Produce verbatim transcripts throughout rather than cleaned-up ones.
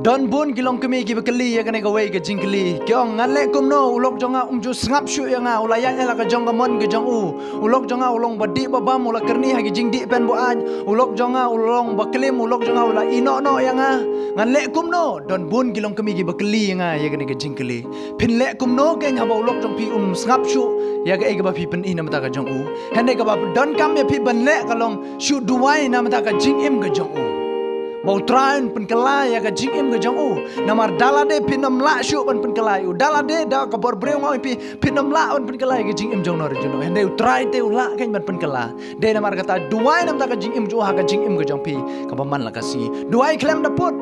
Don bun ki longkmie kiba kylli ïa kane kawei ka jingkylli. Ki ong, ngan leh kumno, u lok jong nga um ju sngap shuh ïa nga, u la ïaid ïa la ka jong ka mon ka jong u. U lok jong nga u long ba dih ba bam, u la kyrni ha ki jingdih pynbuaid. U lok jong nga u long ba klim, u lok jong nga u la ïeh noh noh ïa nga. Ngan leh kumno, don bun ki longkmie kiba kylli ïa nga ïa kane ka jingkylli. Phin leh kumno keiñ haba u lok jong phi um sngap shuh ïa kaei kaba phi pyni na bynta ka jong u. Hynrei kaba donkam ïa phi ban leh ka long shu duwai na bynta ka jingim ka jong u. Ba U Trai un pynkylla ïa ka jingim ka jong u. Namar da lade phin ym lah shuh ban pynkylla ïa u. Da lade da ka bor briew nga ong ïa phi, phin ym lah ban pynkylla ïa ka jingim jong u noh ruh jong u. Hynrei U Trai te u lah keiñ ban pynkylla. Dei namar kata duwai na bynta ka jingim jong u ha ka jingim ka jong phi kaba man la ka sngi. Duwai khlem da put.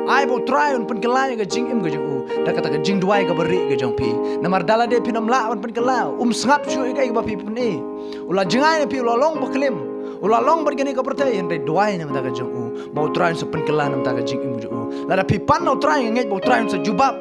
Ai ba U Trai un pynkylla ïa ka jingim ka jong u da kata ka jingduwai kaba rieh ka jong phi. Namar da lade phin ym lah ban pynkylla, um sngap shuh ïa kaei kaba phi pyni. U la jngai na phi, u la long ba klim, u la long bad kane ka pyrthei, hynrei duwai na bynta ka jong u ba U Trai un sa pynkylla na bynta ka jingim ka jong u. Lada phi pan na U Trai, nga ngeit ba U Trai un sa jubab.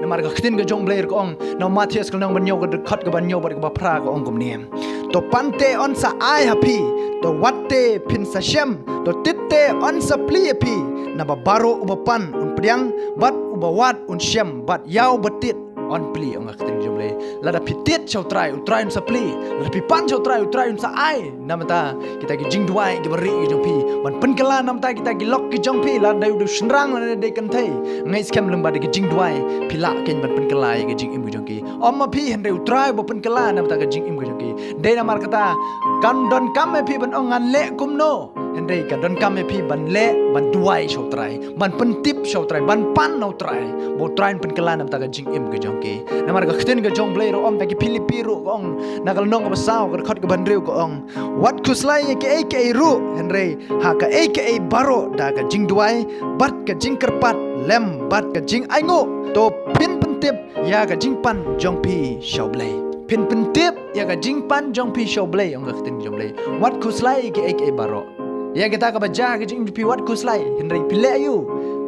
Namar ka ktien ka jong U Blei ruh ka ong na u Mathaios ka lynnong ba hynñiew ka dkhot kaba hynñiew bad kaba phra ka ong kumne. To pan te yn sa ai ha phi, to wad te phin sa shem, to tied te yn sa plie ïa phi. Naba baroh uba pan un pdiang, bad uba wad un shem, bad ïa uba tied yn plie, ong ka ktien jong U Blei. Lada phi tied sha U Trai, U Trai un sa plie. Lada phi pan sha U Trai, U Trai un sa ai na bynta kita ki jingduwai kiba rieh ki jong phi, ban pynkylla na bynta kita ki lok ki jong phi, lada dei u dei u shynrang, lada dei kynthei. Nga ngeit skhem lyngba da ki jingduwai phi lah keiñ ban pynkylla ïa ka jingim ka jong ki. Ym ma phi hynrei U Trai uba pynkylla na bynta ka jingim ka jong ki. Dei namar kata kam donkam ïa phi ban ong ngan leh kumno. Hynrei ka donkam ïa phi ban leh, ban duwai sha U Trai, ban pyntip sha U Trai, ban pan na U Trai, ba U Trai un pynkylla na bynta ka jingim ka jong ki. Namar ka ktien ka jong U Blei ruh ong, da ki Philippi ruh ka ong na ka lynnong kaba saw ka dkhot kaba hynriew ka ong, wat khuslai ïa kaei kaei ruh, hynrei ha kaei kaei baroh da ka jingduwai bad ka jingkyrpad lem bad ka jingainguh, to phin pyntip ïa ka jingpan jong phi sha U Blei. Phin pyntip ïa ka jingpan jong phi sha U Blei, ong ka ktien jong U Blei. Wat khuslai ïa kaei kaei baroh. Ïa kita kaba jia ha ka jingim jong phi wat khuslai, hynrei phi leh aïu?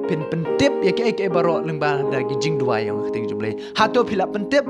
Phin pyntip ïa kaei kaei baroh lyngba da ki jingduwai, ong ka ktien jong U Blei. Hato phi lah pyntip?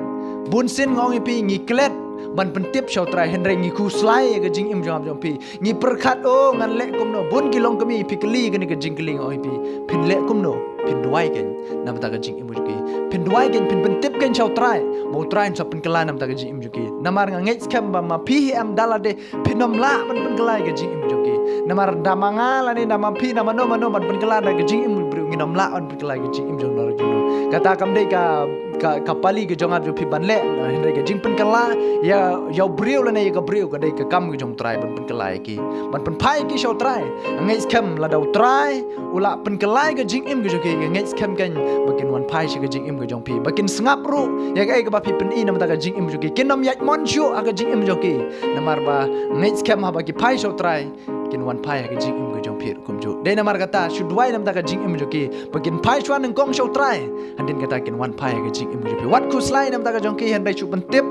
Bunsien nga ong ïa phi ngi klet ban pyntip sha U Trai, hynrei ngi khuslai ïa ka jingim jong nga jong phi. Ngi pyrkhat, o ngan leh kumno. Bun ki longkmie phi kylli kane ka jingkylli, nga ong ïa phi, phin leh kumno? Phin duwai keiñ na bynta ka jingim jong ki. Phin duwai keiñ, phin pyntip keiñ sha U Trai, ba U Trai un sa pynkylla na bynta ka jingim jong ki. Namar nga ngeit skhem ba ma phi hi em da lade phin ym lah ban pynkylla ïa ka jingim jong ki. Namar da ma nga lane da ma phi, da mano mano ban pynkylla ïa ka jingim u briew, ngin ym lah ban pynkylla ïa ka jingim jong u ruh jong u. Kata kam dei ka, ka, ka pali ka jong nga jong phi ban leh, hynrei ka jingpynkylla ïa, ïa u briew lane ïa ka briew ka dei ka kam ka jong U Trai ban pynkylla ïa ki, ban pynphai ïa ki sha U Trai. Nga ngeit skhem lada U Trai u lah pynkylla ïa ka jingim ka jong ki, nga ngeit skhem keiñ ba kin wan phai sha ka jingim ka jong phi, ba kin sngap ruh ïa kaei kaba phi pyni na bynta ka jingim jong ki. Kin ym ïaid mon shuh ha ka jingim jong ki. Namar ba nga ngeit skhem haba ki phai sha U Trai kin wan phai ha ka jingim ka jong phi ruh kumjuh. Dei namar kata shu duwai na bynta ka jingim jong ki, ba kin phai shuwa nyngkong sha U Trai, hadien kata kin wan phai ha ka jingim ka jong phi. Wat khuslai na bynta ka jong ki, hynrei shu pyntip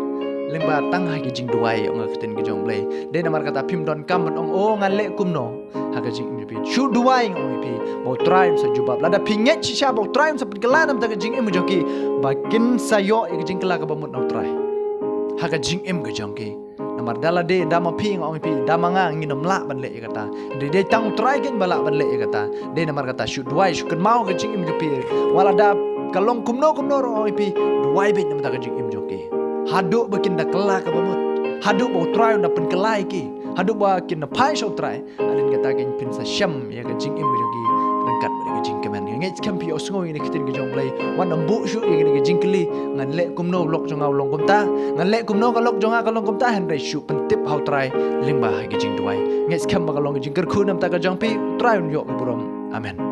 lyngba tang ha ki jingduwai, ong ka ktien ka jong U Blei. Dei namar kata phim donkam ban ong, o ngan leh kumno ha ka jingim jong phi. Shu duwai, nga ong ïa phi, ba U Trai un sa jubab. Lada phi ngeit shisha ba U Trai un sa pynkylla na bynta ka jingim ka jong ki, ba kin sa ïoh ïa ka jingkylla kaba mut na U Trai ha ka jingim ka jong ki. Namar da lade da ma phi, nga ong ïa phi, da ma nga ngin ym lah ban leh ïa kata. Dei, dei tang U Trai keiñ ba lah ban leh ïa kata. Dei namar kata shu duwai, shu kynmaw ka jingim jong phi. Wat la da ka long kumno kumno ruh, nga ong ïa phi, duwai beit na bynta ka jingim jong ki. Haduh ba kin da kylla kaba mut, haduh ba U Trai un da pynkylla ïa ki, haduh ba kin da phai sha U Trai. Hadien kata keiñ phin sa shem ïa ka jingim ka jong ki ryngkat bad ka jingkmen. Nga ngeit skhem phi ïohsngew ïa kane ka ktien ka jong U Blei. Wat nym buh shuh ïa kane ka jingkylli, ngan leh kumno, u lok jong nga u long kumta, ngan leh kumno, ka lok jong nga ka long kumta, hynrei shu pyntip ha U Trai lyngba ha ka jingduwai. Nga ngeit skhem ba ka long ka jingkyrkhu na bynta ka jong phi. U Trai un ïoh ka burom. Amen.